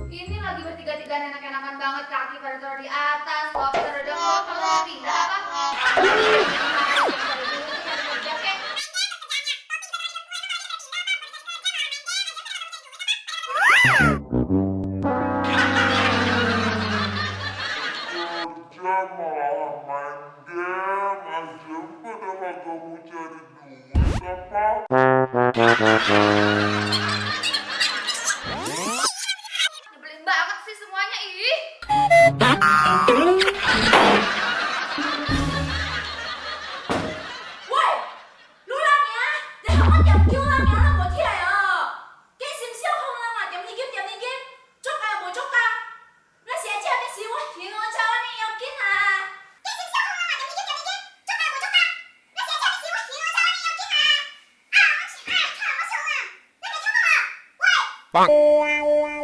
Ini lagi bertiga-tiga enak-enakan banget, kaki pada taruh di atas, bawa taruh di bawah, kalau pindah apa? Kerja malah main game aja padahal kamu cari duit apa? Nyebelin banget sih semuanya, ih. Woi, lulang ya. Jangan jam jualan ya, lo buat dia ya. Kayak sim không lama, jam ni game. Coba mau coba. Nah si aja habis si wah, yang mau cawan nih yakin ah. Kayak sim không lama, jam ni game. Coba mau coba. Nah si aja habis si wah, yang mau cawan nih yakin ah. Ah, masih ah, masuk ah. Nah coba. Woi.